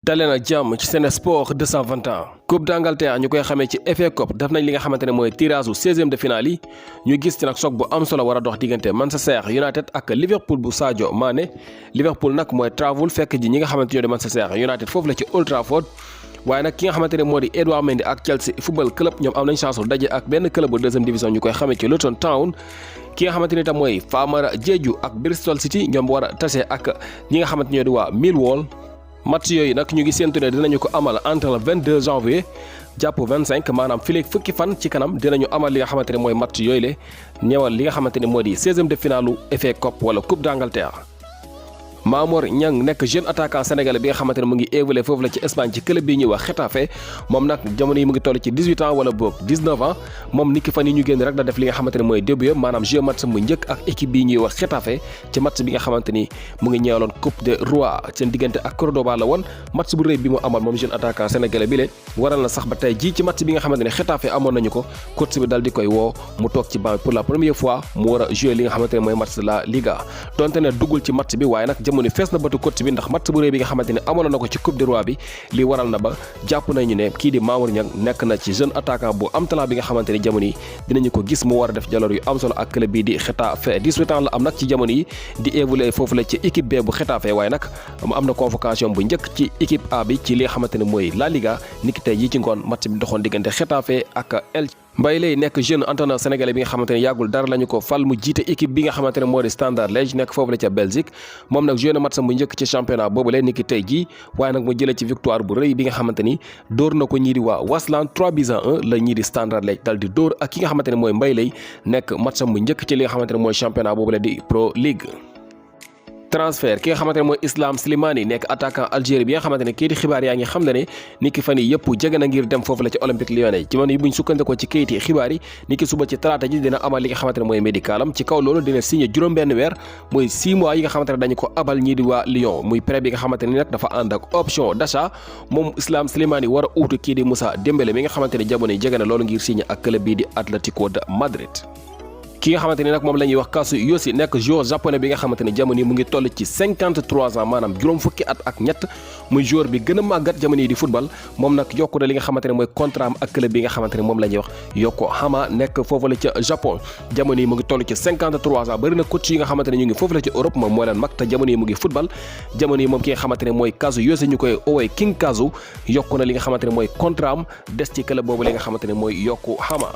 daleen ak jàmm ci Sen Sport 221 Coupe d'Angleterre ñu koy xamee ci FA Cup def nañ li nga xamante ne mooy tirage u 16e de finale yi ñu gis ci nag choc bu am solo war a dox diggante Manchester United ak Liverpool bu Sadio Mané. Liverpool nag mooy travel fekk ji ñi nga xamante ñoo di Manchester United foofu la ci Old Trafford. waaye nag ki nga xamante ne moo di Edouard Mendy ak Chelsea football club ñoom am nañ chance daje ak benn club bu deuxième division ñu koy xamee ci Luton Town. ki nga xamante ni tam mooy Famara Diédhiou ak Bristol City ñoom war a tase ak ñi nga xamante ñoo di waa Millwall. match yooyu nag ñu ngi séntu ne dinañu ko amal entre le 22 janvier jàpp 25 maanaam fileeg fukki fan ci kanam dinañu amal li nga xamante ne mooy match yooyu le ñëwal li nga xamante ne moo di 16e de finalu FA Cup wala Coupe d'Angleterre. Mamour Niang nekk jeune attaquant sénégalais bi nga xamante ne mu ngi évolué foofu la ci Espagne ci club bi ñuy wax Getafe moom nag jamono yi mu ngi toll ci 18 ans wala boog 19 ans moom niki fan yi ñu génn rek da def li nga xamante ne mooy début maanaam jeu match bu njëkk ak équipe bi ñuy wax Getafe ci match bi nga xamante ni mu ngi ñeewaloon Coupe de Roi seen diggante ak Cordoba la woon match bu rëy bi mu amal moom jeune attaquant sénégalais bi le waral na sax ba tey jii ci match bi nga xamante ne Getafe amoon nañu ko coach bi dal di koy woo mu toog ci banc pour la première fois mu war a jouer li nga xamante ne mooy match de la Liga donte ne duggul ci match bi waaye nag jamono fees na bëtu bi ndax match bu rëy bi nga xamante ne amoon na ko ci Coupe du Roi bi li waral na ba jàpp nañu ne kii di Mamour Niang nekk na ci jeune attaquant bu am talent bi nga xamante ni jamono yi dinañu ko gis mu war a def jaloor yu am solo ak club bi di Getafe 18 ans la am nag ci jamono yi di évoluer foofu la ci équipe B bu Getafe waaye nag am na convocation bu njëkk ci équipe A bi ci li nga xamante ne mooy La Liga niki tey yi ci ngoon match bi doxoon diggante Getafe ak Elche. Mbaye Leye nekk jeune entraîneur sénégalais bi nga xamante ne yàggul dara lañu ko fal mu jiite équipe bi nga xamante ne moo di Standard Liège nekk foofu la ca Belgique moom nag joué na match bu njëkk ci championnat boobule niki tey jii waaye nag mu jëlee ci victoire bu rëy bi nga xamante ni dóor na ko ñii di waa Wasland 3-1 la ñii di Standard Liège dal di dóor ak ki nga xamante ne mooy Mbaye Leye nekk match bu njëkk ci li nga xamante ne mooy championnat boobule di Pro League. transfert ki nga xamante ne mooy Islam Slimani nekk attaquant Algérie bi nga xamante ne kayiti xibaar yaa ngi xam ne ni ki fan yi yëpp jege na ngir dem foofu la ci Olympique Lyonnais ci man yi buñ sukkandikoo ci kayiti xibaar yi ni ki suba ci talaata ji dina amal li nga xamante ne mooy médicalam ci kaw loolu dina signé juróom-benn weer mooy 6 mois yi nga xamante ne dañu ko abal ñii di waa Lyon muy prêt bi nga xamante ne nag dafa ànd ak option d'achat moom Islam Slimani war a uutu kii di Moussa Dembélé mi nga xamante ne jamono yi jege na loolu ngir signé ak club bii di Atlético de Madrid. ki nga xamante ni nag moom la ñuy wax Kazuyoshi nekk joueur japonais bi nga xamante ne jamono yi mu ngi toll ci 53 ans maanaam juróom fukki at ak ñett muy joueur bi gën a màggat jamono yi di football moom nag yokku na li nga xamante ne mooy contrat am ak club bi nga xamante ne moom la ñuy wax Yokohama nekk foofu la ca Japon jamono yi mu ngi toll ci 53 ans bëri na coach yi nga xamante ne ñu ngi foofu la ci Europe moom moo leen mag te jamono yi mu ngi football jamono yi moom ki nga xamante ne mooy Kazuyoshi ñu koy oowee King Kazu yokku na li nga xamante ne mooy contrat am des ci club boobu li nga xamante ne mooy Yokohama.